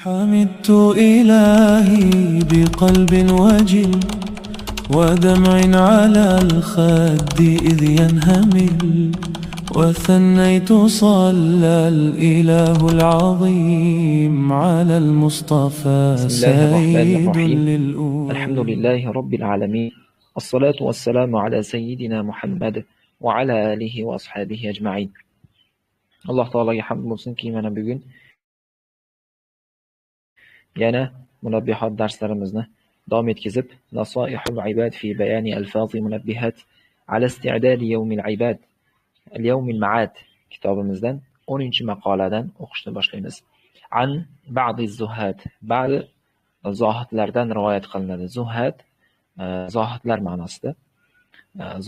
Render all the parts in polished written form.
حمدت إلهي بقلب وجل ودمع على الخد إذ ينهمل وثنيت صلى الإله العظيم على المصطفى بسم الله الرحمن سيد الرحيم. للأمم. الحمد لله رب العالمين، الصلاة والسلام على سيدنا محمد وعلى آله وأصحابه أجمعين. Alloh taologa hamd bo'lsinki, mana bugun yana munabbihot darslarimizni davom etkazib, Nasoihul ibad fi bayani alfazi munabbihat ala isti'dadi yawmil ibad al-yawmil ma'ad kitobimizdan 10-maqoladan o'qishni boshlaymiz. An ba'di zuhad, ba'zi zohidlardan rivoyat qilinadi. Zuhad, zohidlar ma'nosida.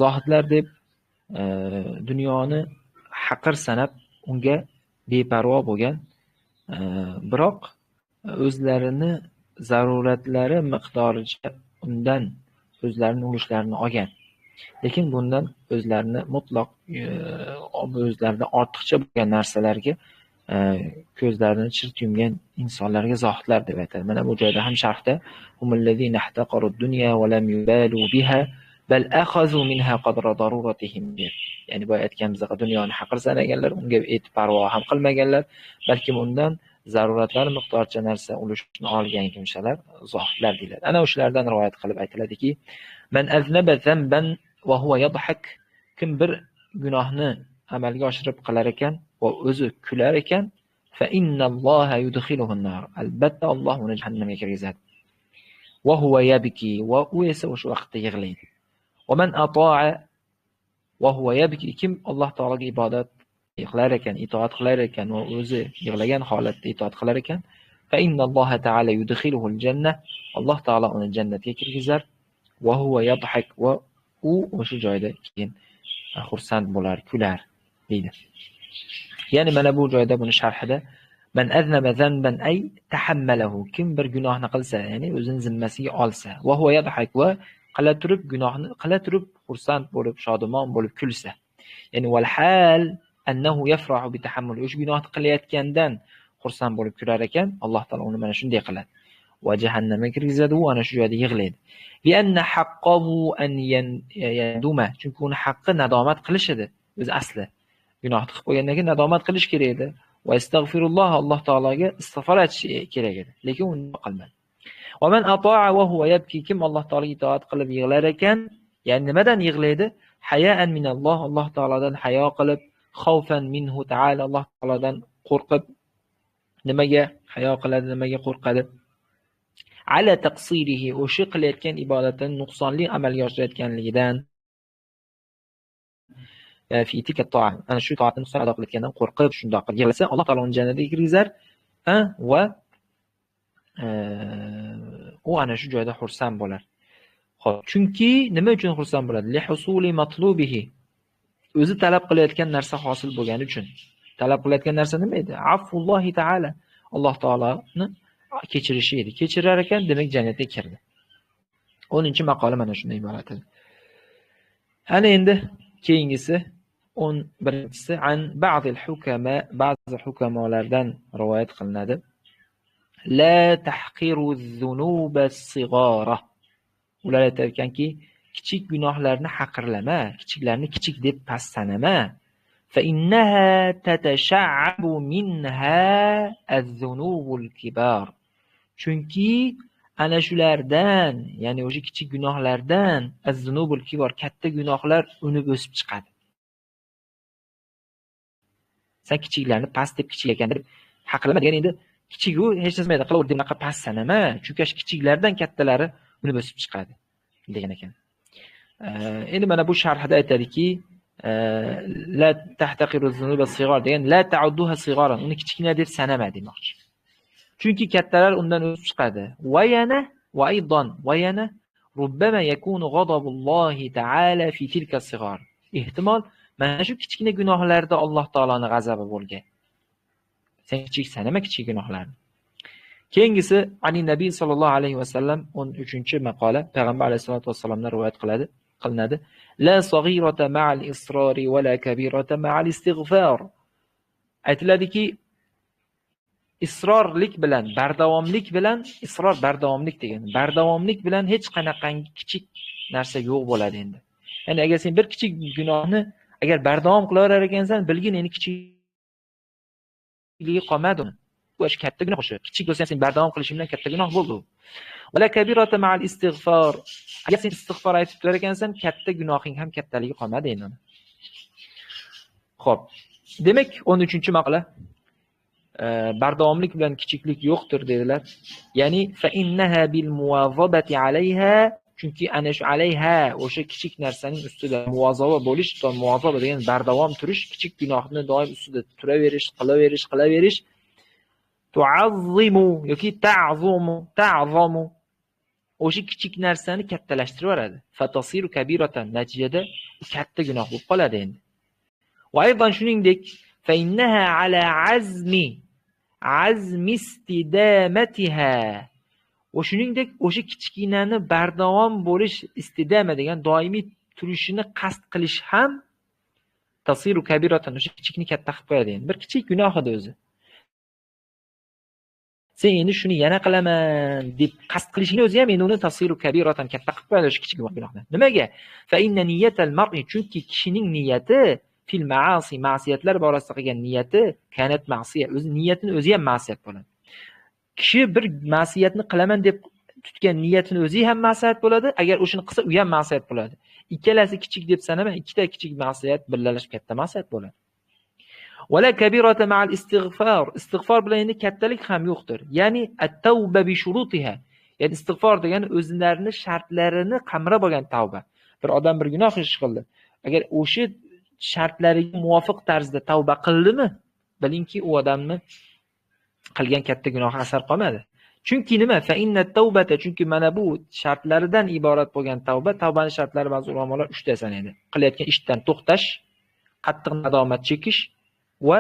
Zohidlar deb dunyoni haqir sanab, unga beparvo bo'lgan, biroq o'zlarini zaruratlari miqdoricha undan o'zlarini ulushlarini olgan. Lekin bundan o'zlarini mutlaq, o'zlaridan ortiqcha bo'lgan narsalarga ko'zlarini chirt yumgan insonlarga zohidlar deb aytadi. Mana bu joyda ham sharhda humul-lazina ihtaqaru ad-dunya va lam yubalu biha bal akhazu minha qadra daruratihim deb. Ya'ni boya aytganimizdek dunyoni haqir sanaganlar, unga parvo ham qilmaganlar, balkim undan zaruratlari miqdoricha narsa ulushni olgan kimsalar zohidlar deyiladi. Ana o'shalardan rivoyat qilib aytiladiki, man aznaba zamban va huwa yadhak, kim bir gunohni amalga oshirib qilar ekan va o'zi kular ekan, fa innalloha yudkhiluhu an-nar, albatta Alloh uni jahannamga kirgizadi. Va huwa yabki, va u esa o'sha vaqtda yig'laydi. Va man ata'a va huwa yabki, kim Alloh taologa ibodat qilar ekan, itoat qilar ekan va o'zi yig'lagan holatda itoat qilar ekan, fa innalloha ta'ala yudkhiluhu al-janna, Alloh taolo uni jannatga kirgizar. Va huwa yadhak, va u o'sha joyda keyin xursand bo'lar, kular deydi. Ya'ni mana bu joyda buni sharhida man aznaba zanban ay tahammalahu, kim bir gunohni qilsa, ya'ni o'zini zimmasiga olsa, va huwa yadhak, va qila turib gunohni qila turib xursand bo'lib, shodumon bo'lib kulsa, ya'ni wal hal annahu yafrahu bi tahammul, o'sha gunohni qilayotgandan xursand bo'lib kular ekan, Alloh taolo uni mana shunday qiladi va jahannamga kirgizadi, u ana shu joyda yig'laydi. Bi anna haqqahu an yanduma, chunki uni haqqi nadomat qilish edi. O'zi asli gunohni qilib qo'ygandan keyin nadomat qilish kerak edi va astag'firulloh, Alloh taologa istig'for aytish kerak edi, lekin uni qilmadi. Va man ata'a va huwa yabki, kim Alloh taologa itoat qilib yig'lar ekan, ya'ni nimadan yig'laydi? Haya'an minalloh, Alloh taolodan hayo qilib, xavfan minhu ta'ala, Alloh taolodan qo'rqib. Nimaga hayo qiladi, nimaga qo'rqadi? Ala taqsirihi, o'sha qilayotgan ibodatini nuqsonli amalga oshirayotganligidan, fi tilka to'a, ana shu toatni nuqson ado qilayotgandan qo'rqib shundoq qilib yig'lasa, Alloh taolo uni jannatga kirgizar va u ana shu joyda xursand bo'lar. Xo'p, chunki nima uchun xursand bo'ladi? Li husuli matlubihi, o'zi talab qilayotgan narsa hosil bo'lgani uchun. Talab qilayotgan narsa nima edi? Afullohi ta'ala, Alloh taoloni kechirishi edi. Kechirar ekan, demak jannatga kirdi. 10-maqola mana shundan iborat edi. Ana endi keyingisi 11-chisi an ba'dil hukama, ba'zi hukamolardan rivoyat qilinadi. La tahqiru zunuba as-sig'ara. Ular aytar ekanki, kichik gunohlarni haqirlama, kichiklarni kichik deb past sanama. Fa innaha tatasha'abu minha az-zunubul kibar. Chunki ana shulardan, ya'ni o'sha kichik gunohlardan az-zunubul kibar, katta gunohlar unib o'sib chiqadi. Sen kichiklarni past deb, kichik ekan deb haqirlama degan, endi kichik u hech narsa mayda qilaver deb unaqa past sanama, chunki shu kichiklardan kattalari unib o'sib chiqadi degan ekan. Endi mana bu sharhida aytadiki, la tahtaqiru zunuba sig'ar degan, la ta'udduha sig'aran, uni kichkina deb sanama demoqchi. Chunki kattalar undan o'sib chiqadi. Va yana va aydan va yana rubbama yakunu g'adabullohi ta'ala fi tilka sig'ar. Ehtimol mana shu kichkina gunohlarda Alloh taoloning g'azabi bo'lgan. Sen kichik sanama kichik gunohlarni. Keyingisi ani nabiy sallallohu alayhi vasallam 13-maqola, payg'ambar alayhisolatu vassalomdan rivoyat qilinadi. La saghirata ma'al israri va la kabirata ma'al istighfar. Aytiladiki, Isrorlik bilan, bardavomlik bilan, isror bardavomlik degani, bardavomlik bilan hech qanaqangi kichik narsa yo'q bo'ladi endi. Ya'ni agar sen bir kichik gunohni agar bardavom qilaverar ekansan, bilgin endi kichikligi qolmadi uni. Bu ish katta gunoh o'sha. Kichik bo'lsa ham sen bardavom qilishing bilan katta gunoh bo'ldi u. Wala kabirata ma'al istig'for. Agar sen istig'for aytib turar ekansan, katta gunohing ham kattaligi qolmadi endi uni. Xo'p. Demak, 13-maqola bardavomlik bilan kichiklik yo'qdir dedilar. Ya'ni fa innaha bil muwazabati alayha, chunki ana shu alayha o'sha kichik narsaning ustida muvozaba bo'lish, to muvozaba degan bardavom turish, kichik gunohni doim ustida turaverish, qilaverish, qilaverish tu'azzimu yoki ta'zumu, ta'zomu o'sha kichik narsani kattalashtirib yuboradi. Fatasiru kabiratan, natijada katta gunoh bo'lib qoladi endi. Va aydan shuningdek fa innaha ala azmi azmi istidamatiha. Va shuningdek o'sha kichkinani bardavom bo'lish, istidama degan doimiy turishini qasd qilish ham tasiru kabiratan, o'sha kichikni katta qilib qo'yadi endi. Bir kichik gunoh edi o'zi. Sen endi shuni yana qilaman deb qasd qilishingni o'zi ham endi uni tasiru kabiratan katta qilib qo'yadi o'sha kichik gunohni. Nimaga? Fa inna niyatal mar'i, chunki kishining niyati fil ma'asi, ma'siyatlar borasida qilgan niyati kanat ma'siya, o'zi niyatini o'zi ham ma'siyat bo'ladi. Kishi bir ma'siyatni qilaman deb tutgan niyatini o'zi ham ma'siyat bo'ladi, agar o'shani qilsa u ham ma'siyat bo'ladi. Ikkalasi kichik deb sanama, ikkita kichik ma'siyat birlashib katta ma'siyat bo'ladi. Wala kabirata ma'al istig'for. Istig'for bilan endi kattalik ham yo'qdir. Ya'ni at-tavba bi shurutiha. Ya'ni istig'for degani o'zlarini shartlarini qamrab olgan tavba. Bir odam bir gunoh ish qildi. Agar o'sha shartlariga muvofiq tarzda tavba qildimi, bilingki u odamni qilgan katta gunohi asar qolmadi. Chunki nima? Fa inna tavbata, chunki mana bu shartlaridan iborat bo'lgan tavba, tavbaning shartlari ba'zi ulamolar 3 ta sanaydi. Qilayotgan ishdan to'xtash, qattiq nadomat chekish va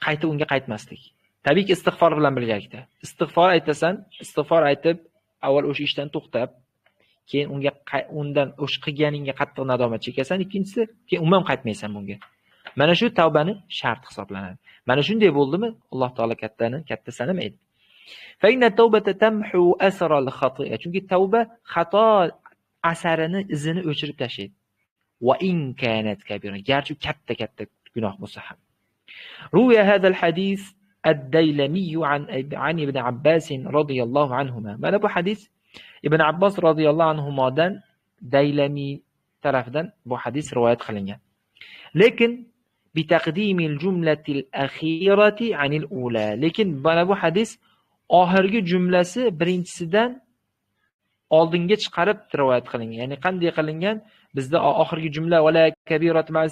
qayta unga qaytmaslik. Tabiiyki istig'for bilan birgalikda. Istig'for aytasan, istig'for aytib, avval o'sha ishdan to'xtab, keyin unga undan o'sha qilganingga qattiq nadomat chekasan, ikkinchisi, keyin umuman qaytmaysan bunga. Mana shu tavbani shart hisoblanadi. Mana shunday bo'ldimi, Alloh taolo kattani katta sanamaydi. Fa inna tawbata tamhu asra al-xati'a. Chunki tavba xato asarini, izini o'chirib tashlaydi. Va in kanat kabira, garchi katta-katta gunoh bo'lsa ham. Ruwiya hadal hadis ad-Daylami an Ibn Abbas radhiyallohu anhuma. Mana bu hadis Ibn Abbos radhiyallohu anhumodan Daylami tarafidan bu hadis rivoyat qilingan. Lekin bi taqdimil jumlatil akhirati anil ula. Lekin mana bu hadis oxirgi jumlasi birinchisidan oldinga chiqarib rivoyat qilingan. Ya'ni qanday qilingan? Bizda oxirgi jumla va la kabiratu ma'al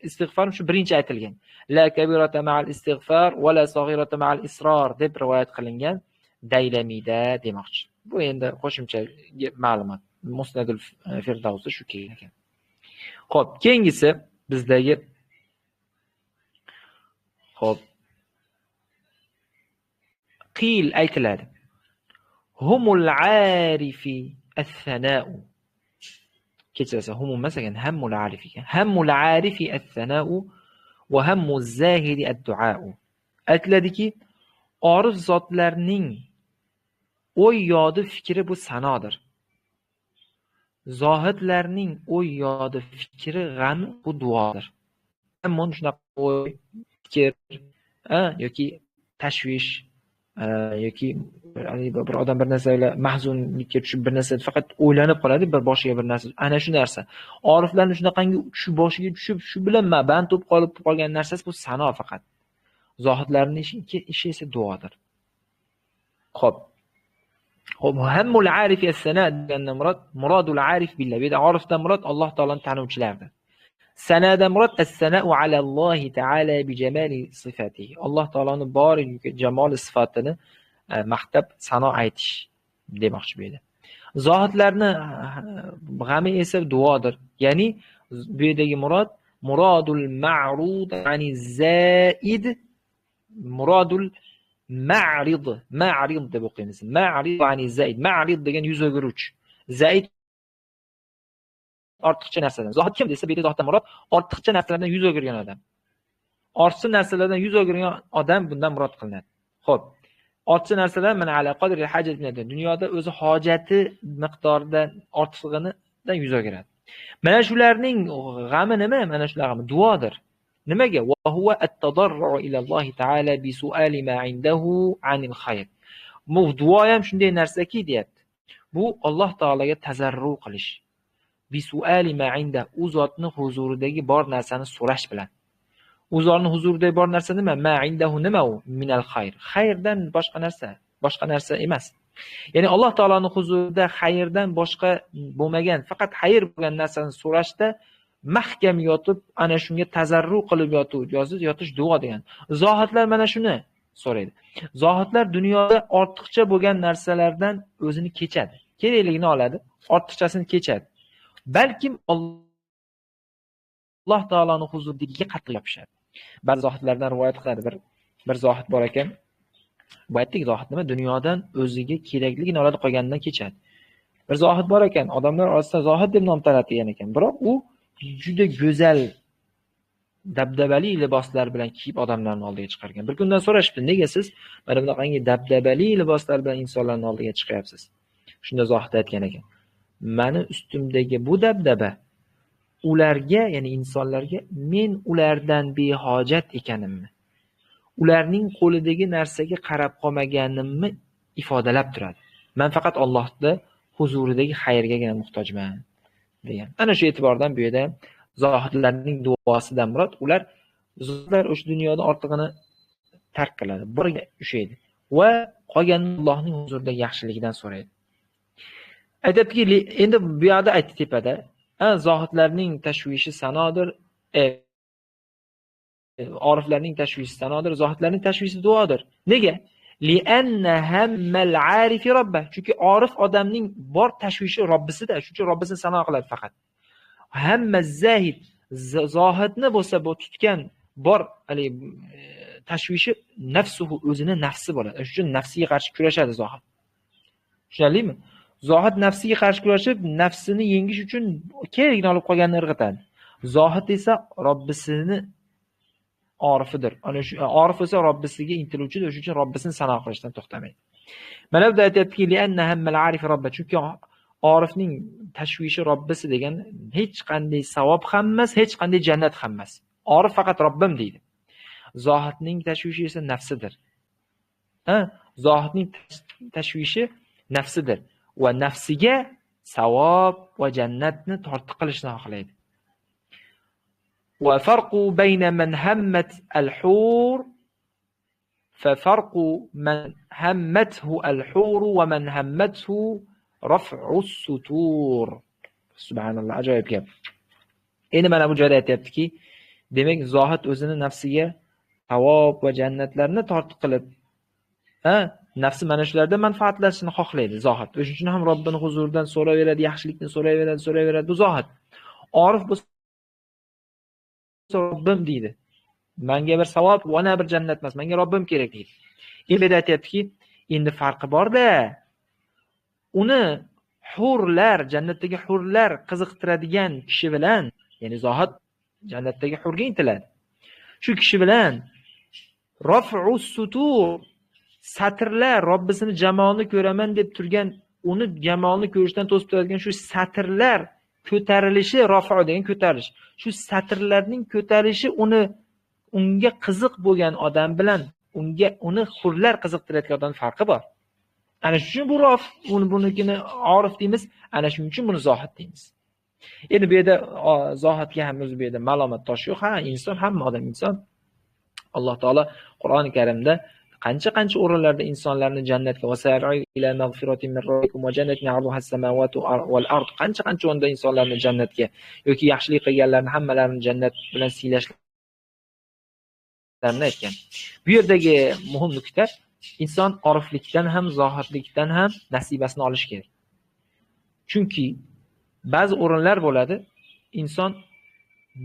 istig'for shu birinchi aytilgan. La kabiratu ma'al istig'for va la sag'iratu ma'al isror deb rivoyat qilingan Daylamida demoqchi. Bu endi qo'shimcha ma'lumot. Musnadul Firdavsda shu kelgan ekan. Xo'p, keyingisi bizdagi xo'p qil aytiladi. Humul arifi as-sana'u. Kechirasiz, hum emas ekan, hammul arif ekan. Hammul arifi as-sana'u va hammuz zahidi ad-du'a'u. Aytiladiki, orif zotlarning o'y yodi fikri bu sanodir. Zohidlarning o'y yodi fikri g'ami bu duodir. Hammon shunaqa o'y, fikr yoki tashvish yoki bir odam bir narsa bilan mahzunlikka tushib bir narsa faqat o'ylanib qoladi, bir boshiga bir narsa, ana shu narsa. Oriflarning shunaqangi shu boshiga tushib, shu bilan band bo'lib qolib qolgan narsasi bu sano faqat. Zohidlarning ishi esa duodir. Xo'p. Xo'p, hammul arif as-sana degandan murod murodul arif billah. Bu yerda orifdan murod Alloh taoloni tanuvchilardir. Sanadan murod as-sana'u ala Allohi ta'ala bi jamali sifatihi. Alloh taoloni bor jamoli sifatini maqtab sano aytish demoqchi bu yerda. Zohidlarni g'ami esa duodir. Ya'ni bu yerdagi murod murodul ma'rud ani zaid, murodul ma'rid, ma'rid deb o'qiymiz. Ma'rid ani zaid, ma'rid degan yuz o'giruvchi. Zaid ortiqcha narsadan. Zohid kim desa, bu yerda zohiddan murod ortiqcha narsalardan yuz o'girgan odam. Ortiqcha narsalardan yuz o'girgan odam bundan murod qilinadi. Xo'p, ortiqcha narsalar mana ala qadri hajat minad dunya. Dunyoda o'zi hojati miqdoridan ortig'idan yuz o'giradi. Mana shularning g'ami nima? Mana shular g'ami duodir. Nimaga? Va huwa at-tadarru ila Alloh taala bi su'ali ma indahu anil khayr. Bu duo ham shunday narsaki deyapti. Bu Alloh taolaga tazarru qilish. Bi su'ali ma inda, u zotning huzuridagi bor narsani so'rash bilan. U zotning huzuridagi bor narsa nima? Ma indahu nima u? Minal khayr. Xayrdan boshqa narsa, boshqa narsa emas. Ya'ni Alloh taoloning huzurida xayrdan boshqa bo'lmagan, faqat xayr bo'lgan narsani so'rashda mahkam yotib, ana shunga tazarru qilib yotish duo degan. Zohidlar mana shuni so'raydi. Zohidlar dunyoda ortiqcha bo'lgan narsalardan o'zini kechadi. Kerakligini oladi, ortiqchasini kechadi. Balkim Alloh taoloning huzuridagiga qattiq yopishadi. Ba'zi zohidlardan rivoyat qiladi. Bir zohid bor ekan. Bu aytdik, zohid nima? Dunyodan o'ziga kerakligini oladi, qolganidan kechadi. Bir zohid bor ekan, odamlar orasida zohid deb nom taratgan ekan. Biroq u juda go'zal dabdabali liboslar bilan kiyib odamlarning oldiga chiqargan. Bir kundan so'rashibdi, nega siz mana bunaqangi dabdabali liboslar bilan insonlarning oldiga chiqyapsiz? Shunda zohid aytgan ekan: mani ustimdagi bu dabdaba ularga, ya'ni insonlarga men ulardan behojat ekanimni, ularning qo'lidagi narsaga qarab qolmaganimni ifodalab turadi. Men faqat Allohning huzuridagi xayrgagina muhtojman degan. Ana shu e'tibordan bu yerda zohidlarning duosidan murod ular zohidlar o'sha dunyoda ortig'ini tark qiladi, boriga ushaydi va qolganini Allohning huzuridagi yaxshiligidan so'raydi. Aytibdiki, endi bu yerda aytdi tepada, zohidlarning tashvishi sanodir, oriflarning tashvishi sanodir, zohidlarning tashvishi duodir. Nega? Li'anna hammal arifi robbah. Chunki orif odamning bor tashvishi Robbisida, shuning uchun Robbisini sano qiladi faqat. Hamma zahid, zohidni bo'lsa bu tutgan bor tashvishi nafsuhu, o'zini nafsi bo'ladi. Shuning uchun nafsiga qarshi kurashadi zohid. Tushunarlimi? Zohid nafsiga qarshi kurashib, nafsini yengish uchun kerakini olib qolganini irg'itadi. Zohid esa Robbisini orifidir. Ana shu orif esa Robbisiga intiluvchidir, shuning uchun Robbisini sano qilishdan to'xtamaydi. Mana bu aytayaptiki, li'anna hammal arif robba. Chunki orifning tashvishi Robbisi degan hech qanday savob ham emas, hech qanday jannat ham emas. Orif faqat Robbim deydi. Zohidning tashvishi esa nafsidir. Ha, zohidning tashvishi nafsidir va nafsiga savob va jannatni tortiq qilishni xohlaydi. وفرق بين من همت الحور ففرق من همته الحور ومن همته رفع السطور. Subhanalloh, ajoyib gap. Endi mana bu joyda aytayaptiki, demak zohid o'zini nafsiga savob va jannatlarni tortiq qilib, nafsi mana shularda manfaatlashini xohlaydi zohid. O'shuning uchun ham Robbining huzuridan so'rayveradi, yaxshilikni so'rayveradi, so'rayveradi bu zohid. Orif bu Robbim deydi. Menga bir savob va na bir jannat emas, menga Robbim kerak deydi. Endi aytayaptiki, endi farqi bor-da. Uni hurlar, jannatdagi hurlar qiziqtiradigan kishi bilan, ya'ni zohid jannatdagi hurga intiladi. Shu kishi bilan raf'u sutur, satrlar, Robbisini jamolini ko'raman deb turgan, uni jamolini ko'rishdan to'sib turadigan shu satrlar ko'tarilishi, raf'u degan ko'tarilish. Shu satrlarning ko'tarilishi uni unga qiziq bo'lgan odam bilan unga uni hurlar qiziqtirayotgan odam farqi bor. Ana shuning uchun bu rof, uni bunikini orif deymiz, ana shuning uchun buni zohid deymiz. Endi bu yerda zohidga ham o'zi bu yerda ma'lumot tosh yo'q. Ha, inson, hamma odam inson. Alloh taolo Qur'oni Karimda qancha-qancha o'rinlarda insonlarni jannatga vasari'u ila mag'firatin min robbikum va jannatin 'arduha as-samawati wal ard, qancha-qancha o'rinda insonlarni jannatga yoki yaxshilik qilganlarni hammalarini jannat bilan siylashlarni aytgan. Bu yerdagi muhim nuqta, inson oriflikdan ham, zohidlikdan ham nasibasini olish kerak. Chunki ba'zi o'rinlar bo'ladi, inson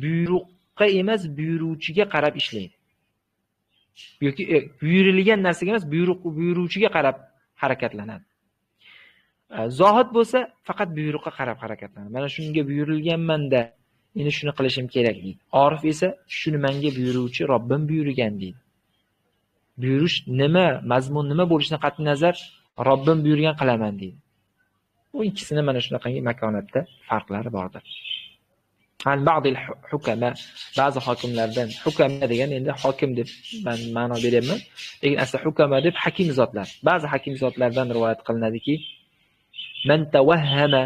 buyruqqa emas, buyuruvchiga qarab ishlaydi. Yoki buyurilgan narsaga emas, buyuruvchiga qarab harakatlanadi. Zohid bo'lsa faqat buyruqqa qarab harakatlanadi. Mana shunga buyurilganman-da, endi shuni qilishim kerak deydi. Orif esa shuni menga buyuruvchi Robbim buyurgan deydi. Buyurish nima, mazmun nima bo'lishidan qat'iy nazar Robbim buyurgan qilaman deydi. Bu ikkisini mana shunaqangi makonatda farqlari bordir. An ba'dil hukama, ba'zi hokimlardan, hukama degan endi hokim deb men ma'no beryapman, lekin asli hukama deb hakim zotlar. Ba'zi hakim zotlardan rivoyat qilinadiki, man tawahhama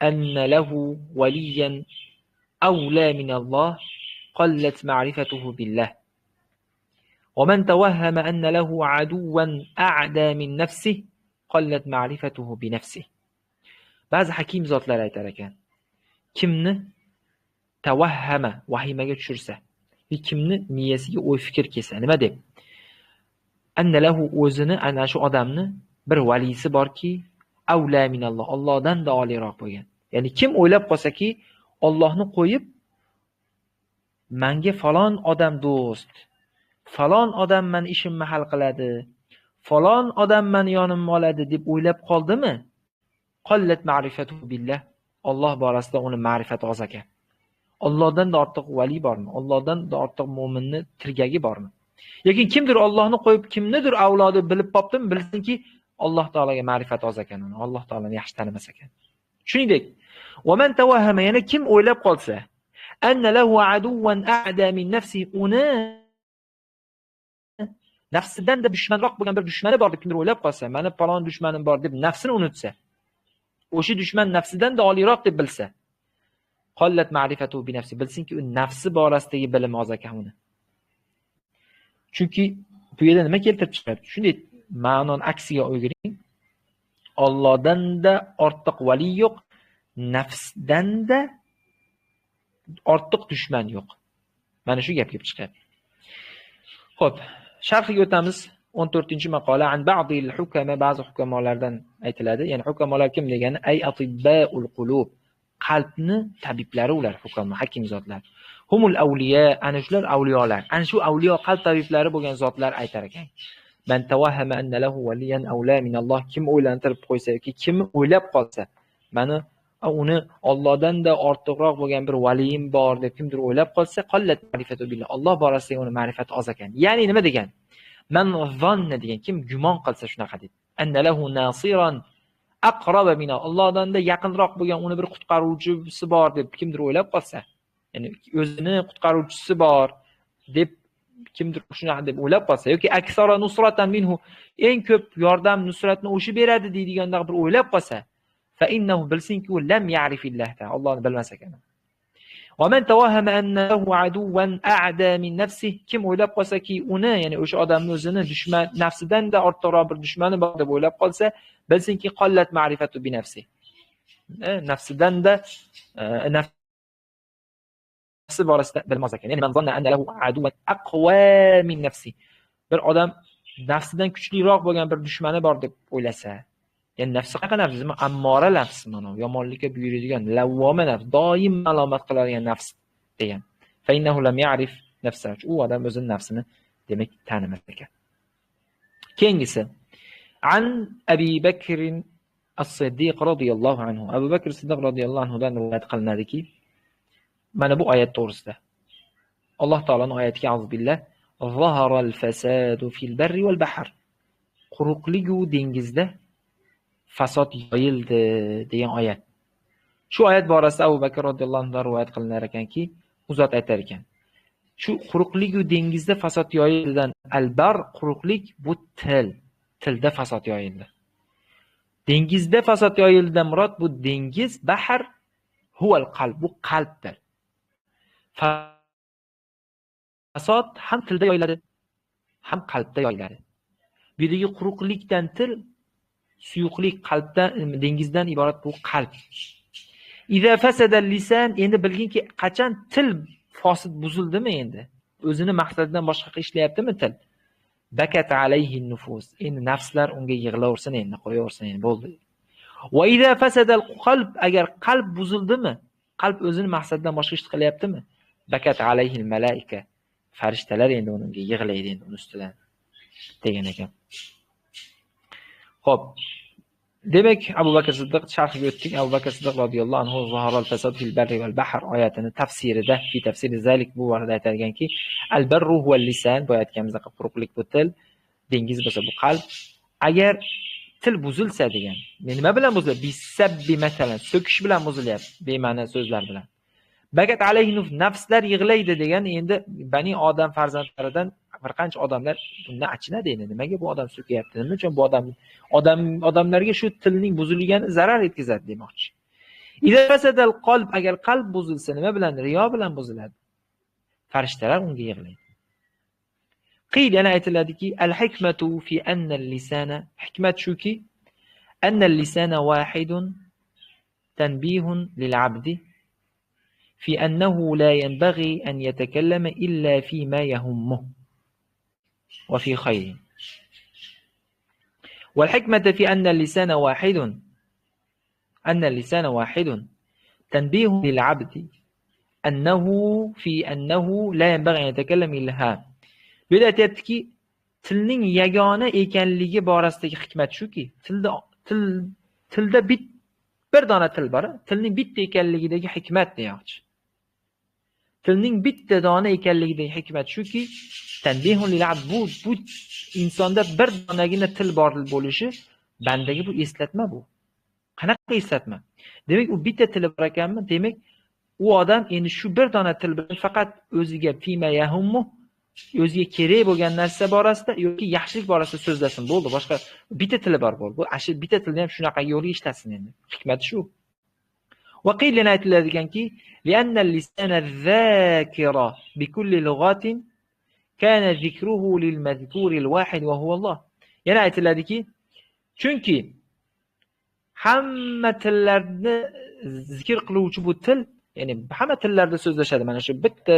anna lahu waliyan awla min Alloh qallat ma'rifatuhu billah. Va man tawahhama anna lahu aduwan a'da min nafsihi qallat ma'rifatuhu bi nafsihi. Ba'zi hakim zotlar aytar ekan, kimni tavahhama vahimaga tushirsa, kimni miyasiga o'y fikr kelsa, nima deb? Anna lahu, o'zini ana shu odamni bir valisi borki, avla minalloh, Allohdan da oliyroq bo'lgan. Ya'ni kim o'ylab qolsaki, Allohni qo'yib menga falon odam do'st, falon odam meni ishimni hal qiladi, falon odam meni yonimga oladi deb o'ylab qoldimi? Qallat ma'rifatu billah, Alloh borasida uni ma'rifati oz ekan. Allohdan da ortiq vali bormi? Allohdan da ortiq mo'minni tirgagi bormi? Lekin kimdir Allohni qo'yib kimnidir avlodi bilib qopdimi, bilsinki Alloh taologa ma'rifati oz ekan uni. Alloh taoloni yaxshi tanimas ekan. Shuningdek, va man tawahhama, yana kim o'ylab qolsa, anna lahu aduwan a'da min nafsihi, uni nafsidan da dushmanroq bo'lgan bir dushmani bor deb kimdir o'ylab qolsa, meni falon dushmanim bor deb nafsini unutsa, o'sha dushman nafsidan da oliyroq deb bilsa, qallat ma'rifatu bi nafsi, bilsinki u nafsi borasidagi bilimi oz ekan uni. Chunki bu yerda nima keltirib chiqyapti? Shunday ma'noni aksiga o'giring. Allohdan da ortiq vali yo'q, nafsdan da ortiq dushman yo'q. Mana shu gap kelib chiqyapti. Xo'p, sharhiga o'tamiz. 14-maqola an ba'dil hukama, ba'zi hukamolardan aytiladi. Ya'ni hukamolar kim degani, ay atibbaul qulub, qalbni tabiblari ular, hukamo, hakim zotlar. Humul avliya, ana shular avliyolar. Ana shu avliyo qalb tabiblari bo'lgan zotlar aytar ekan. Man tawahhama anna lahu waliyan awla min Alloh, kim o'ylantirib qo'ysa yoki kim o'ylab qolsa, meni uni Allohdan da ortiqroq bo'lgan bir valiyim bor deb kimdir o'ylab qolsa, qallat ma'rifatu billah, Alloh borasidagi uni ma'rifati oz ekan. Ya'ni nima degan? Man zanna degan, kim gumon qilsa shunaqa deb. Anna lahu nasiran aqraba min, Allohdan da yaqinroq bo'lgan uni bir qutqaruvchisi bor deb kimdir o'ylab qolsa, ya'ni o'zini qutqaruvchisi bor deb kimdir shunaqa deb o'ylab qolsa yoki aksara nusratan minhu, eng ko'p yordam nusratni o'sha beradi deydiganday bir o'ylab qolsa, fa innahu, bilsinki u lam ya'rifillah, Allohni bilmas ekan. Va man tawahhama annahu aduwan a'da min nafsihi, kim o'ylab qolsaki uni, ya'ni o'sha odamning o'zini dushman, nafsidan da ortiqroq bir dushmani bor deb o'ylab qolsa, bilsinki qallat ma'rifatu bi nafsi, nafsidan da nafsi borasida bilmas ekan. Ya'ni man zanna anna lahu aduwan aqwa min nafsi, bir odam nafsidan kuchliroq bo'lgan bir dushmani bor deb o'ylasa, ya'ni nafsi qanaqa nafs? Ammora nafs, mana yomonlikka buyuradigan, lavvoma nafs, doim malomat qiladigan nafs degan. Fa innahu lam ya'rif nafsahu, u odam o'zining nafsini demak tanimas ekan. Keyingisi an Abi Bakr as-Siddiq radhiyallohu anhu. Abu Bakr Siddiq radhiyallohu anhu dan rivoyat qilinadiki, mana bu oyat to'g'risida. Alloh taoloning oyatiga auzubillah, zaharal fasadu fil barri val bahr. Quruqlik-u dengizda fasod yoyildi degan oyat. Shu oyat borasida Abu Bakr radhiyallohu anhu rivoyat qilinar ekanki, u zot aytar ekan. Shu quruqlik-u dengizda fasod yoyildidan al-bar, quruqlik bu til, tilda fasod yoyildi. Dengizda fasod yoyildidan murod bu dengiz, bahr huval qalb, bu qalbdir. Fasod ham tilda yoyiladi, ham qalbda yoyiladi. Bu yerdagi quruqlikdan til, suyuqlik qalbdan, dengizdan iborat bu qalb. Iza fasada lisan, endi bilginki qachon til fosid buzildimi endi? O'zini maqsadidan boshqa ishlayaptimi til? Bakat alayhi nufus. Endi nafslar unga yig'laversin endi, qo'yaversin endi, bo'ldi. Va iza fasada qalb, agar qalb buzildimi? Qalb o'zini maqsadidan boshqa ish qilyaptimi? Bakat alayhi malaika. Farishtalar endi unga yig'laydi endi uni ustidan degan ekan. Xo'p. Demak, Abu Bakr Siddiq sharhiga o'tdik. Abu Bakr Siddiq radhiyallohu anhu zaharal fasad fil barri val bahr oyatini tafsirida, fi tafsiri zalik, bu borada aytilganki, al barru huval lisan, bu aytganimizdek quruqlik bu til, Dengiz bo'lsa bu qalb. Agar til buzilsa degan, nima bilan buziladi? Bisabbi masalan, so'kish bilan buzilyapti, bema'ni so'zlar bilan. Bakat alayhi nafslar yig'laydi degan, endi bani odam farzandlaridan bir qancha odamlar bundan achinadi endi. Nimaga bu odam so'kayapti? Nima uchun bu odam odamlarga shu tilning buzilgani zarar yetkazadi demoqchi. Iza fasadal qalb, agar qalb buzilsa nima bilan? Riyo bilan buziladi. Farishtalar unga yig'laydi. Qiyl yana aytiladiki, al hikmatu fi anna al-lisana, hikmat shuki, anna al-lisana wahidun tanbihun lil abdi fi annahu la yanbaghi an yatakallama illa fi ma yahummuhu wa fi khayrin. Wal hikmatu fi anna al-lisana wahidun, anna al-lisana wahidun tanbihun lil abdi annahu fi annahu la yanbaghi an yatakallama illa. Bu yerda aytayaptiki, tilning yagona ekanligi borasidagi hikmat shuki, tilda bir dona til bor, tilning bitta ekanligidagi hikmat deyoqchi. Tilning bitta dona ekanligidagi hikmat shuki, tanbihun lil abd, bu insonda bir donagina til bor bo'lishi bandaga bu eslatma bu. Qanaqa eslatma? Demak, u bitta tili bor ekanmi? Demak, u odam endi shu bir dona til bilan faqat o'ziga fima yahummu, o'ziga kerak bo'lgan narsa borasida yoki yaxshilik borasida so'zlasin, bo'ldi. Boshqa bitta tili bor, bo'ldi. Bu shu bitta tilni ham shunaqa yo'lga ishlasin endi. Hikmati shu. Va qiyl yana aytiladiganki, li'anna al-lisana adh-dhakira bi kulli lughatin kana dhikruhu lil madhkuri al-wahid wa huwa Alloh. Yana aytiladiki, chunki hamma tillarni zikr qiluvchi bu til, ya'ni hamma tillarda so'zlashadi. Mana shu bitta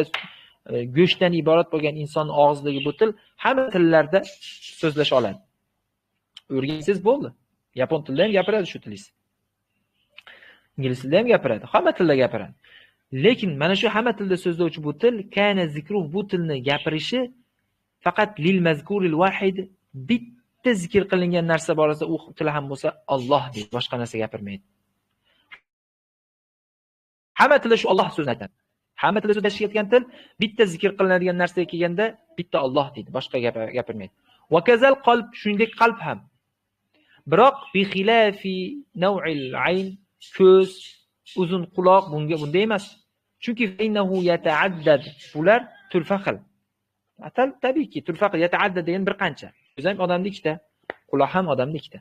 go'shtdan iborat bo'lgan inson og'zidagi bu til hamma tillarda so'zlasha oladi. O'rgansangiz bo'ldi. Yapon tilida ham gapiradi shu tilingiz. Ingliz tilida ham gapiradi, hamma tilda gapiradi. Lekin mana shu hamma tilda so'zlovchi bu til, kana zikruh, bu tilni gapirishi faqat lil mazkuril vahid, bitta zikr qilingan narsa borasida u til ham bo'lsa Alloh deydi, boshqa narsa gapirmaydi. Hamma tilda shu Alloh so'zini aytadi. Hamma tilda so'zlashayotgan til bitta zikr qilinadigan narsaga kelganda bitta Alloh deydi, boshqa gapirmaydi. Va kazal qalb, shuningdek qalb ham. Biroq bi xilafi naw'il ayn, ko'z, uzun quloq bunga bunday emas. Chunki innahu yata'addad, bular turfa xil. Atal tabiiyki turfa xil, yata'addad degan bir qancha. Ko'z ham odamda ikkita, quloq ham odamda ikkita.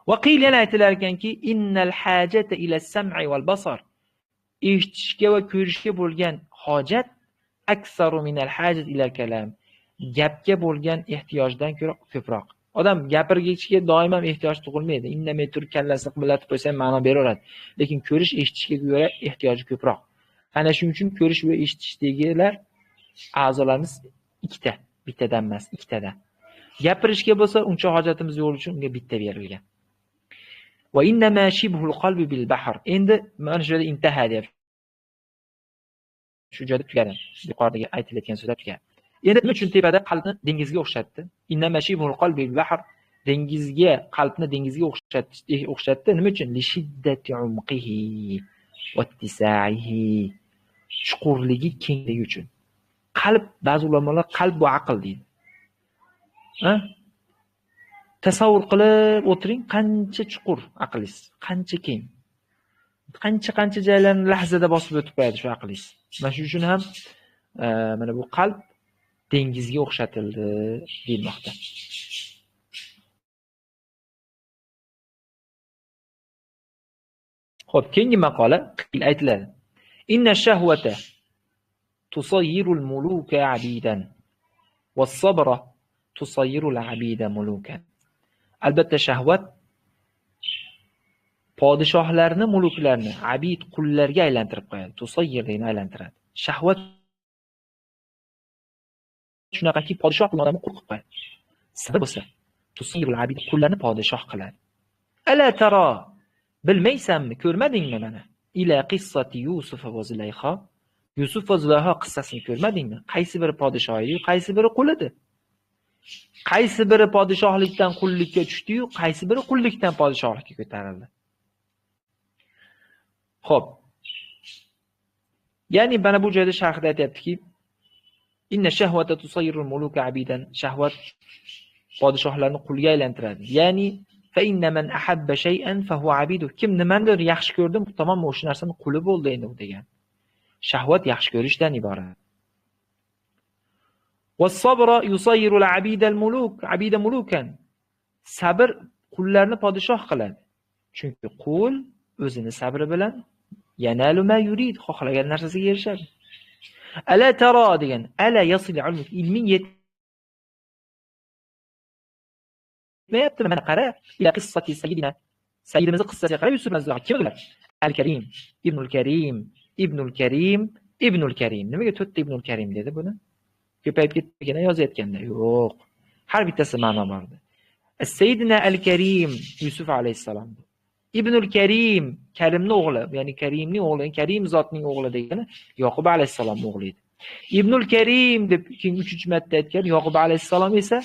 Va qiyl yana aytilar ekanki, innal hajata ila as-sam'i wal basar. Eshitishga va ko'rishga bo'lgan hojat aksaru minal hajat ila kalam. Gapga bo'lgan ehtiyojdan ko'ra ko'proq. Odam gapirgishga doim ham ehtiyoj tug'ilmaydi. Indamay turib kallasini qimirlatib qo'ysa ham ma'no beraveradi. Lekin ko'rish, eshitishga ko'ra ehtiyoji ko'proq. Ana shuning uchun ko'rish va eshitishdagilar a'zolarimiz ikkita, bittadan emas, ikkitadan. Gapirishga bo'lsa uncha hojatimiz yo'q uchun unga bitta berilgan. Va innama shibhul qalbi bil bahr. Endi mana shu yerda intaha deyapti. Shu joyda tugadi. Yuqoridagi aytilayotgan so'zlar tugadi. Endi nima uchun tepada qalbni dengizga o'xshatdi? Innama shibhul qalbi bil bahr. Dengizga, qalbni dengizga o'xshatdi. Nima uchun? Li shiddati umqihi va ittisa'ihi. Chuqurligi, kengligi uchun. Qalb, ba'zi ulamolar qalb bu aql deydi. Ha? Tasavvur qilib o'tiring, qancha chuqur aqlingiz, qancha keng. Qancha joylarni lahzada bosib o'tib qo'yadi shu aqlingiz. Mana shu uchun ham mana bu qalb dengizga o'xshatildi deyilmoqda. Xo'p, keyingi maqola aytiladi. Inna shahvata tusayyirul muluka abidan was-sabra tusayyirul abida mulukan. Albatta shahvat podshohlarni, muluklarni abid qullarga aylantirib qo'yadi. Tusayyir degani aylantiradi. Shahvat shunaqaki podshoh qilgan odamni qul qilib qo'yadi. Sabr bo'lsa tusayyirul abid, qullarni podshoh qiladi. Ala tara, bilmaysanmi, ko'rmadingmi mana? Ila qissati Yusuf va Zulayho. Yusuf va Zulayho qissasini ko'rmadingmi? Qaysi biri podshoh edi, qaysi biri qul edi? Qaysi biri podshohlikdan qullikka tushdi-yu, qaysi biri qullikdan podshohlikka ko'tarildi? Xo'p. Ya'ni mana bu joyda sharhda aytayaptiki, inna shahvata tusayyirul muluka abidan. Shahvat Podshohlarni qulga aylantiradi. Ya'ni fa inna man ahabba shay'an fa huwa abidu. Kim nimanidir yaxshi ko'rdim, tamom o'sha narsani quli bo'ldi endi u degan. Shahvat yaxshi ko'rishdan iborat. Was-sabra yusayyiru al-abida al-muluk, abida mulukan. Sabr qullarni podshoh qiladi. Chunki qul o'zini sabri bilan yanalu ma yurid, xohlagan narsasiga erishadi. Ala tara degan, ala yasil ilmuk, ilming yetmayaptimi? Mana qara, ila qissati sayyidina, sayyidimizning qissasiga qara, Yusuf alayhissalom kim ular? Al-Karim, Ibnul Karim, Ibnul Karim, Ibnul Karim. Nimaga to'rtta Ibnul Karim dedi buni? Ko'payib ketdikina yozayotganda. Yo'q. Har bittasi ma'no bor edi. Sayyidina Al-Karim Yusuf alayhissalom. Ibnul Karim, Karimning o'g'li, ya'ni Karimning o'g'li, Karim zotning o'g'li degani Yoqub alayhissalom o'g'li edi. Ibnul Karim deb keyin 3-marta aytgan Yoqub alayhissalom esa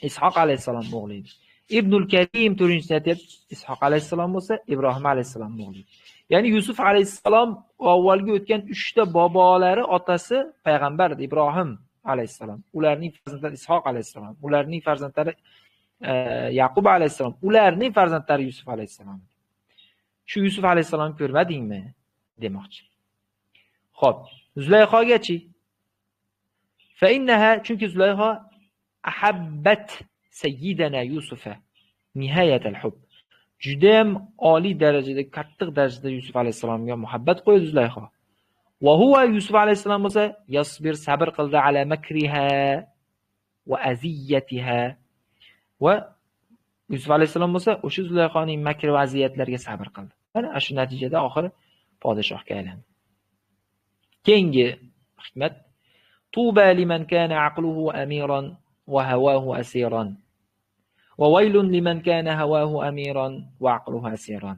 Ishoq alayhissalom o'g'li edi. Ibnul Karim 4-marta aytyapti, Ishoq alayhissalom bo'lsa Ibrohim alayhissalom o'g'li edi. Ya'ni Yusuf alayhissalom avvalgi o'tgan 3 ta bobolari otasi payg'ambar edi, Ibrohim alayhissalom. Ularning farzandlari Ishoq alayhissalom, ularning farzandlari Yaqub alayhissalom, ularning farzandlari Yusuf alayhissalom. Shu Yusuf alayhissalomni ko'rmadingmi demoqchi. Xo'p, Zulayhogachi? Fa innaha, chunki Zulayho ahabbat sayyidana Yusufa nihayat al-hub. Juda ham oliy darajada, qattiq darajada Yusuf alayhissalomga muhabbat qo'ydi Zulayho. Va huwa Yusuf alayhissalom bo'lsa yasbir, sabr qildi ala makriha va aziyatiha. Va Yusuf alayhissalom bo'lsa o'sha Zulayhoning makr va aziyatlariga sabr qildi. Mana shu natijada oxiri podshohga aylandi. Keyingi hikmat: Tuba liman kana aqluhu amiran va hawahu asiran. Va waylun liman kana hawahu amiran va aqluhu asiran.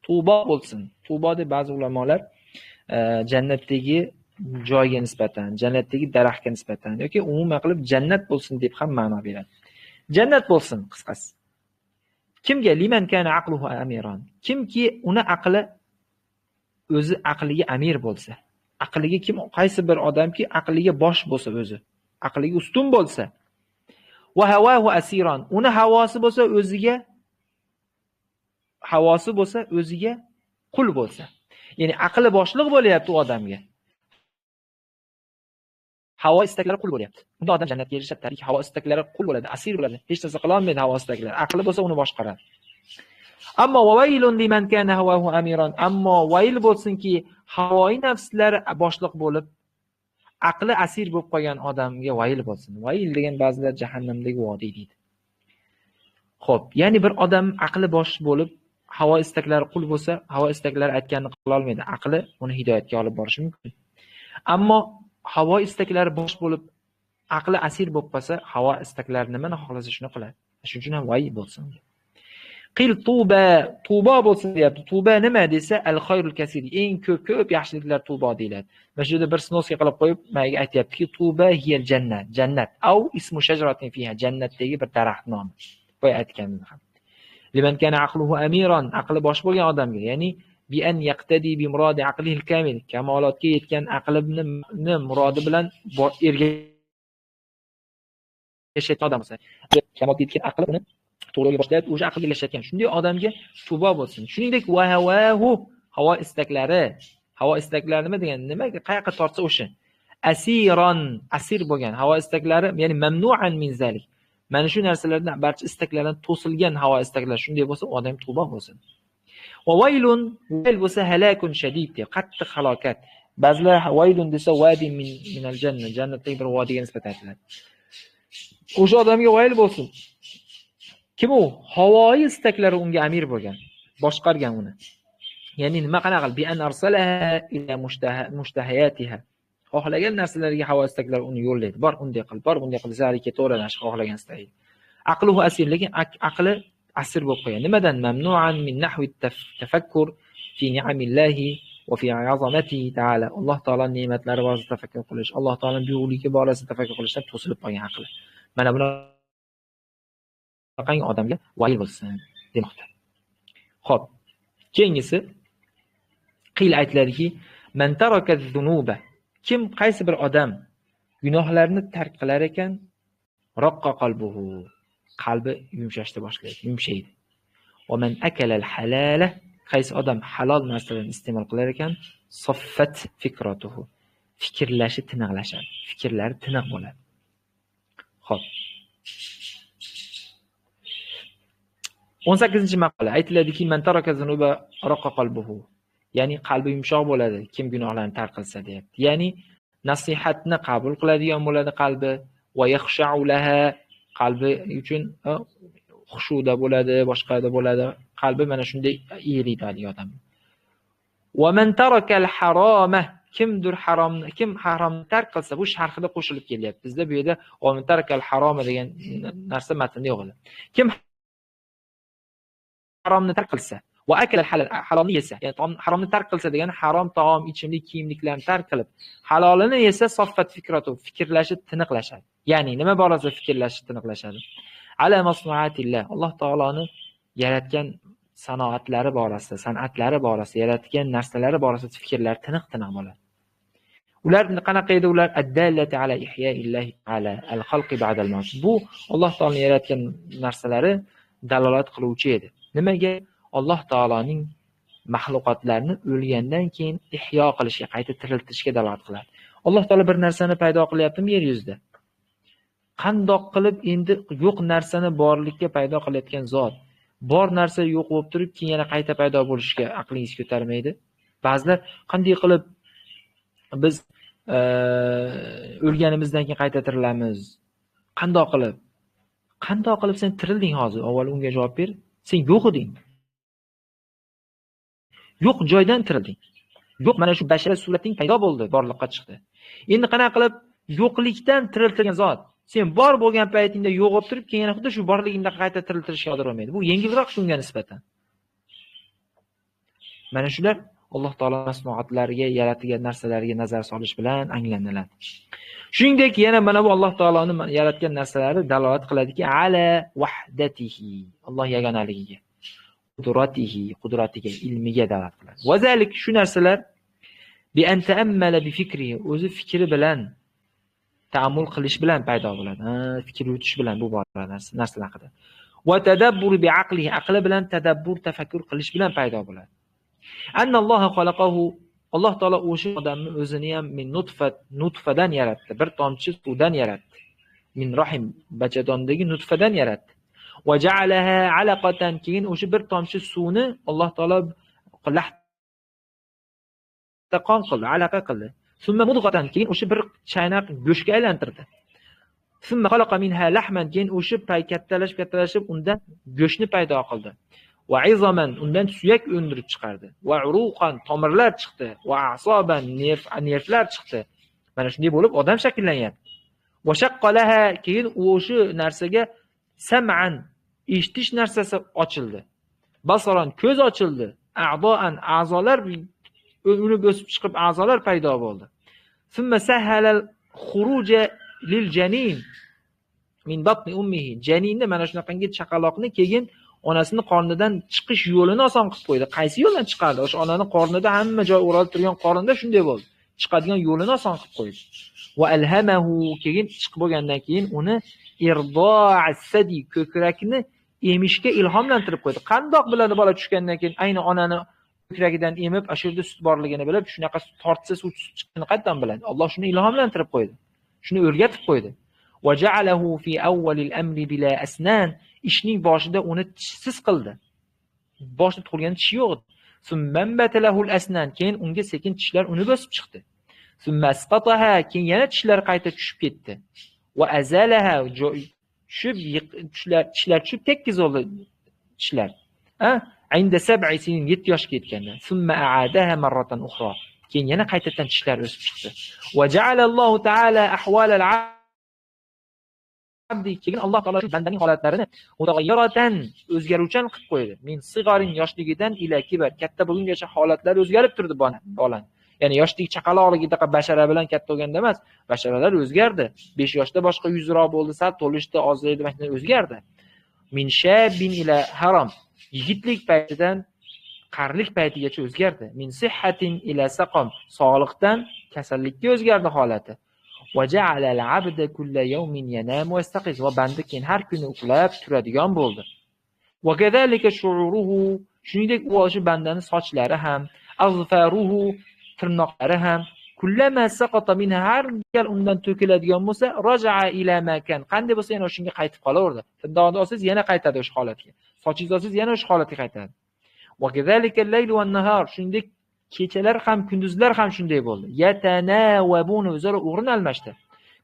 Tuba bo'lsin. Tuba deb ba'zi ulamolar jannatdagi joyga nisbatan, jannatdagi daraxtga nisbatan yoki umuman qilib jannat bo'lsin deb ham ma'no beradi. Jannat bo'lsin qisqasi. Kimga? Liman kana aqluhu amiran. Kimki uni aqli o'zi aqliga amir bo'lsa, aqliga kim, qaysi bir odamki aqliga bosh bo'lsa o'zi, aqliga ustun bo'lsa, va hawahu asiran, uni havosi bo'lsa o'ziga, havosi bo'lsa o'ziga qul bo'lsa. Ya'ni aqli boshliq bo'lyapti u odamga. Havo istaklari qul bo'lyapti. Unda odam jannatga erishadi, tabiiyki havo istaklari qul bo'ladi, asir bo'ladi. Hech narsa qila olmaydi havo istaklari. Aqli bo'lsa uni boshqaradi. Ammo vaylun liman kana hawahu amiran. Ammo vayl bo'lsinki, havoi nafslari boshliq bo'lib, aqli asir bo'lib qolgan odamga vayl bo'lsin. Vayl degan ba'zilar jahannamdagi vodiy deydi. Xo'p, ya'ni bir odam aqli bosh bo'lib, havo istaklari qul bo'lsa, havo istaklari aytganini qila olmaydi. Aqli uni hidoyatga olib borishi mumkin. Ammo havo istaklari bosh bo'lib, aqli asir bo'lib qolsa, havo istaklari nimani xohlasa shuni qiladi. Shuning uchun ham voy bo'lsin. Qil tuba, tuba bo'lsin deyapti. Tuba nima desa, al khayrul kasir, eng ko'p yaxshiliklar tuba deyiladi. Mana shu yerda bir snoska qilib qo'yib, menga aytayaptiki, tuba hiyal jannat, jannat au ismu shajaratin fiha, jannatdagi bir daraxt nomi. Boya aytgandim ham. Liman kana aqluhu amiran, aqli bosh bo'lgan odamga, ya'ni bi an yaqtadi bi muradi aqlihi al-kamil, kamolotga yetgan aqlini murodi bilan ergashayotgan odam bo'lsa, kamolotga yetgan aqli uni to'g'ri yo'lga boshlayapti, o'sha aqlga ergashayotgan shunday odamga tuba bo'lsin. Shuningdek, va hawahu, havo istaklari, havo istaklari nima degan, nimaga qayoqqa tortsa o'sha, asiron, asir bo'lgan havo istaklari, ya'ni mamnu'an min zalik, mana shu narsalardan, barcha istaklardan to'silgan havo istaklari shunday bo'lsa, odam tuba bo'lsin. Va vaylun, vayl bo'lsa halakun shadid, qattiq halokat. Ba'zilar vaylun desa vadi minal janna, jannatdagi bir vodiyga nisbatan aytiladi. O'sha odamga vayl bo'lsin. Kim u? Havoyi istaklari unga amir bo'lgan, boshqargan uni. Ya'ni nima qanaqa qilib? Bi an arsalaha ila mushtahayatiha. Xohlagan narsalarga havo istaklari uni yo'llaydi. Bor unday qil, bor bunday qil desa ketaveradi shu xohlagan istagi. Aqluhu asir, lekin aqli asir bo'lib qolgan. Nimadan? Mamnu'an min nahwi tafakkur fi ni'amillahi va fi 'azamatihi ta'ala. Alloh taoloning ne'matlari borasida tafakkur qilish, Alloh taoloning buyukligi borasida tafakkur qilishdan to'silib qolgan aqli. Mana bunaqangi odamga vayl bo'lsin demoqda. Xo'p, keyingisi qil aytiladiki, man taraka az-zunuba, kim qaysi bir odam gunohlarni tark qilar ekan, raqqa qalbuhu, Qalbi yumshashni boshlaydi, yumshaydi. Va man akalal halala, qaysi odam halol narsalarni iste'mol qilar ekan, saffat fikratuhu, fikrlashi tiniqlashadi, fikrlari tiniq bo'ladi. Xo'p. 18-maqola aytiladiki, man taraka zunuba raqa qalbuhu. Ya'ni qalbi yumshoq bo'ladi kim gunohlarni tark qilsa deyapti. Ya'ni nasihatni qabul qiladigan bo'ladi qalbi, va yakhsha'u laha, qalbi uchun xushuda bo'ladi, boshqada bo'ladi. Qalbi mana shunday eriydi haligi odam. Va man tarakal haroma, kimdir haromni, kim haromni tark qilsa, bu sharhida qo'shilib kelyapti. Bizda bu yerda va man tarakal haroma degan narsa matnda yo'q edi. Kim haromni tark qilsa va akala halal, halolni yesa, ya'ni haromni tark qilsa degani harom taom, ichimlik, kiyimliklarni tark qilib, halolini yesa, saffat fikratu, fikrlashi tiniqlashadi. Ya'ni nima borasida fikrlashi tiniqlashadi? Ala masnuatillah, Alloh taoloni yaratgan sanoatlari borasida, san'atlari borasida, yaratgan narsalari borasida fikrlar tiniq-tiniq bo'ladi. Ular qanaqa edi? Ular addallati ala ihyaillahi ta'ala al-xalqi ba'dal maut. Bu Alloh taoloning yaratgan narsalari dalolat qiluvchi edi. Nimaga? Alloh taoloning maxluqotlarni o'lgandan keyin ihyo qilishga, qayta tiriltirishga dalolat qiladi. Alloh taolo bir narsani paydo qilyaptimi yer yuzida? Qandoq qilib endi yo'q narsani borlikka paydo qilayotgan zot, bor narsa yo'q bo'lib turib, keyin yana qayta paydo bo'lishga aqlingiz ko'tarmaydi? Ba'zilar qanday qilib biz o'lganimizdan keyin qayta tirilamiz? Qandoq qilib? Qandoq qilib sen tirilding hozir? Avval unga javob ber. Sen yo'q eding. Yo'q joydan tirilding. Yo'q, mana shu bashara surating paydo bo'ldi, borliqqa chiqdi. Endi qanaqa qilib yo'qlikdan tiriltirgan zot, sen bor bo'lgan paytingda yo'q bo'lib turib, keyin yana xuddi shu borligingda qayta tiriltirishga qodir bo'lmaydi. Bu yengilroq shunga nisbatan. Mana shular Alloh taolo masnuatlariga, yaratgan narsalariga nazar solish bilan anglaniladi. Shuningdek, yana mana bu Alloh taoloning yaratgan narsalari dalolat qiladiki, ala vahdatihi, Alloh yagonaligiga, qudratihi, qudratiga, ilmiga dalolat qiladi. Va zalik, shu narsalar bi an ta'ammala bi fikrihi, o'zi fikri bilan ta'ammul qilish bilan paydo bo'ladi. Ha, fikr yuritish bilan bu borada narsalar haqida. Va tadabbur bi aqlihi, aqli bilan tadabbur, tafakkur qilish bilan paydo bo'ladi. Annalloha xalaqahu, Alloh taolo o'sha odamni o'zini ham min nutfa, nutfadan yaratdi, bir tomchi suvdan yaratdi. Min rahim, bachadondagi nutfadan yaratdi. Va ja'alaha alaqatan, keyin o'sha bir tomchi suvni Alloh taolo lahta qon qildi, alaqa qildi. Summa mudghatan, keyin o'sha bir chaynaq go'shtga aylantirdi. Summa xalaqa minha lahman, keyin o'sha pay kattalashib undan go'shtni paydo qildi. Va izoman, undan suyak undirib chiqardi. Va uruqan, tomirlar chiqdi. Va asoban, nervlar chiqdi. Mana shunday bo'lib odam shakllanyapti. Va shaqqalaha, keyin u o'sha narsaga sam'an, eshitish narsasi ochildi. Basaran, ko'z ochildi. A'doan, a'zolar unib o'sib chiqib a'zolar paydo bo'ldi. Summa sahhalal xuruja lil janin min batni ummihi. Janinni, mana shunaqangi chaqaloqni keyin onasini qornidan chiqish yo'lini oson qilib qo'ydi. Qaysi yo'ldan chiqardi? O'sha onani qornida hamma joy o'ralib turgan qorinda shunday bo'ldi. Chiqadigan yo'lini oson qilib qo'ydi. Va alhamahu, keyin chiqib bo'lgandan keyin uni irdo'as-sadi, ko'krakni emishga ilhomlantirib qo'ydi. Qandoq biladi bola tushgandan keyin ayni onani ko'kragidan emib, o'sha yerda sut borligini bilib, shunaqa tortsa sut chiqishini qayerdan biladi? Alloh shuni ilhomlantirib qo'ydi. Shuni o'rgatib qo'ydi. Va ja'alahu fi awwalil amri bila asnan, ishning boshida uni tishsiz qildi. Boshida tug'ilgan tishi yo'q edi. Summa batalahul asnan, keyin unga sekin tishlar uni bosib chiqdi. Summa asqataha, keyin yana tishlar qayta tushib ketdi. Va azalaha, tushib tishlar tushib tekkiz bo'ldi tishlar. Ha? Inda sab'i sinin, 7 yoshga yetganda. Summa a'adaha marratan ukhra, keyin yana qaytadan tishlar o'sib chiqdi. Va ja'alallohu ta'ala ahwalal abdi, keyin Alloh taolo shu bandaning holatlarini mutag'ayyiratan, o'zgaruvchan qilib qo'ydi. Min sig'arin, yoshligidan ila kibar, katta bo'lgungacha holatlar o'zgarib turdi bolani. Ya'ni yoshlik chaqaloqligidaqa bashara bilan katta bo'lganda emas, basharalar o'zgardi. 5 yoshda boshqa yuzroq bo'ldi, sal to'lishdi, ozlaydi, mana shunday o'zgardi. Min shabin ila harom, yigitlik paytidan qarilik paytigacha o'zgardi. Min sihhatin ila saqom, sog'liqdan kasallikka o'zgardi holati. Va ja'ala al-'abda kulla yawmin yanamu va yastaqiz. Va banda keyin har kuni uxlab turadigan bo'ldi. Va kadhalika shu'uruhu, shuningdek u o'sha bandani sochlari ham, azfaruhu, tirnoqlari ham, kullama saqata minha, har gal undan to'kiladigan bo'lsa, raja'a ila ma kan, qanday bo'lsa yana o'shanga qaytib qolaverdi. Tirnog'ini olsangiz yana qaytadi o'sha holatga. Sochingizni olsangiz yana o'sha holatga qaytadi. Va kadhalika al-layl va an-nahar, shuningdek kechalar ham kunduzlar ham shunday bo'ldi. Yatanawabuna, o'zaro o'rin almashdi.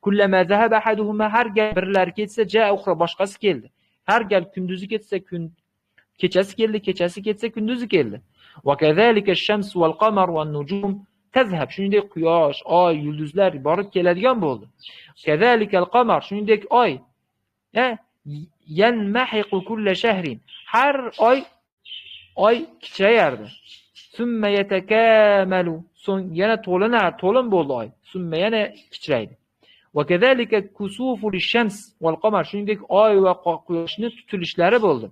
Kullama zahaba ahaduhuma, har gal birlari ketsa, jaa ukhra, boshqasi keldi. Har gal kunduzi ketsa kun kechasi keldi, kechasi ketsa kunduzi keldi. Va kadhalika ash-shams wal qamar wan nujum tazhab, shuningdek quyosh, oy, yulduzlar borib keladigan bo'ldi. Kadhalika al-qamar, shuningdek oy, yanmahiqu kulla shahrin, har oy kichrayardi. Summa yatakamalu, so'ng yana to'linar, to'lin bo'ldi oy. Summa yana kichraydi. Va kadhalika kusufu lish-shams wal qamar, shuningdek oy va quyoshni tutilishlari bo'ldi.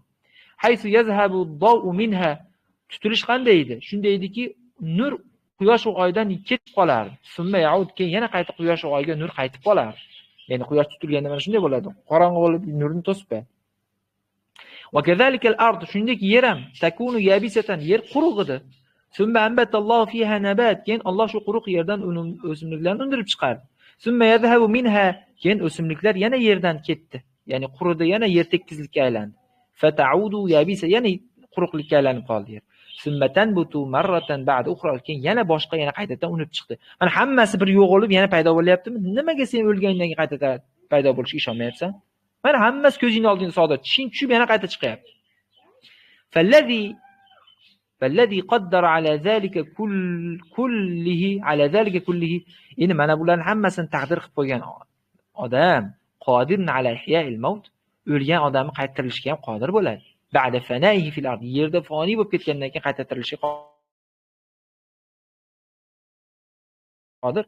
Haythu yazhabu ad-daw'u minha, tutilish qanday edi? Shunday ediki, nur quyosh va oydan ketib qolardi. Summa yaud, keyin yana qayta quyosh va oyga nur qaytib qolardi. Ya'ni quyosh tutilganda mana shunday bo'ladi. Qorong'i bo'lib nurni to'sib qo'yadi. Va kadhalika al-ard, shuningdek yer ham takunu yabisatan, yer quruq edi. Summa anbatallohu fiha nabat, keyin Alloh shu quruq yerdan o'simliklarni undirib chiqardi. Summa yadhhabu minha, keyin o'simliklar yana yerdan ketdi. Ya'ni quridi, yana yer tekizlikka aylandi. Fata'udu yabisa, yana quruqlikka aylanib qoldi yer. Summa tanbutu marratan ba'da ukhra, keyin yana boshqa, yana qaytadan unib chiqdi. Mana hammasi bir yo'qolib yana paydo bo'lyaptimi? Nimaga sen o'lgandan keyin qaytadan paydo bo'lishiga ishonmayapsan? Mana hammasi ko'zingning oldida sodir. Tishing tushib yana qayta chiqyapti. Fallazi qaddara ala zalika kullihi, ala zalika kullihi. Endi mana bularning hammasini taqdir qilib qo'ygan odam qodirun ala ihya'il maut, o'lgan odamni qayta tirilishga ham qodir bo'ladi. Ba'da fanaihi fil ard, yerda foniy bo'lib ketgandan keyin qayta tirilishga qodir.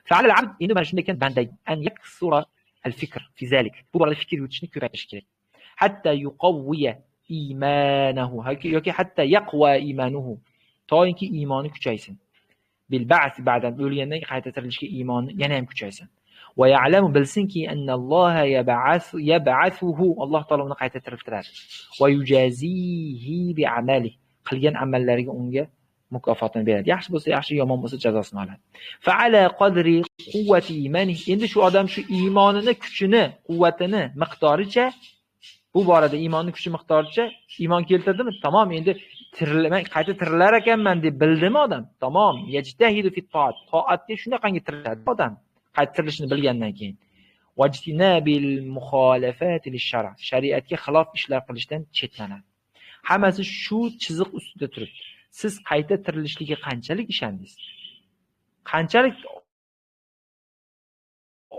Fa'al al-'abd, endi mana shunday ekan banda an yaksura al-fikr fi zalik, bu borada fikr yuritishni ko'paytirish kerak. Hatta yuqawwiya iymanahu, yoki hatta yaqwa iymanuhu, toinki iymoni kuchaysin. Bil ba'th ba'dan, o'lgandan keyin qayta tirilishga iymoni yana ham kuchaysin. Va ya'lamu, bilsinki annalloha yab'athuhu, Alloh taolo uni qayta tiriltiradi. Va yujazihi bi'amalihi, qilgan amallariga unga mukofotini beradi. Yaxshi bo'lsa yaxshi, yomon bo'lsa jazosini oladi. Fa'ala qadri quvvati iymanihi, endi shu odam shu iymonini kuchini, quvvatini miqdoricha, bu borada iymonning kuchi miqdoricha iymon keltirdimi? Tamom, endi tirilman, qayta tirilar ekanman deb bildimi odam? Tamom, yajtahidu fit toat, toatga shunaqangi tiriladi odam qayta tirilishini bilgandan keyin. Vajtinabil muxolafati lish-shar', shariatga xilof ishlar qilishdan chetlanadi. Hammasi shu chiziq ustida turibdi. Siz qayta tirilishligiga qanchalik ishondingiz? Qanchalik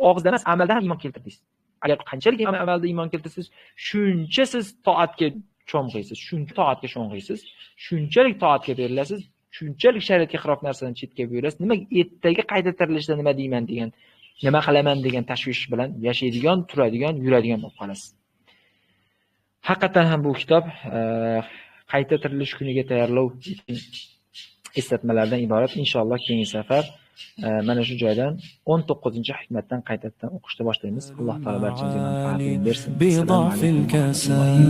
og'izda emas, amalda ham iymon keltirdingiz? Agar qanchalik amalda iymon keltirsangiz, shuncha siz toatga cho'mg'iysiz, shuncha toatga sho'ng'iysiz, shunchalik toatga berilasiz, shunchalik shariatga xilof narsadan chetga buyurasiz. Nima ertaga qayta tirilishda nima deyman degan, nima qilaman degan tashvish bilan yashaydigan, turadigan, yuradigan bo'lib qolasiz. Haqiqatan ham bu kitob qayta tirilish kuniga tayyorlov eslatmalardan iborat. Inshaalloh keyingi safar mana shu joydan 19-hikmatdan qaytadan o'qishni boshlaymiz. Alloh taolo barchamizga manfaatini bersin. بضعف الكسل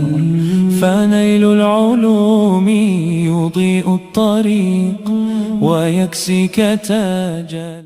فنيل العلوم يضيء الطريق ويكسيك تاجا.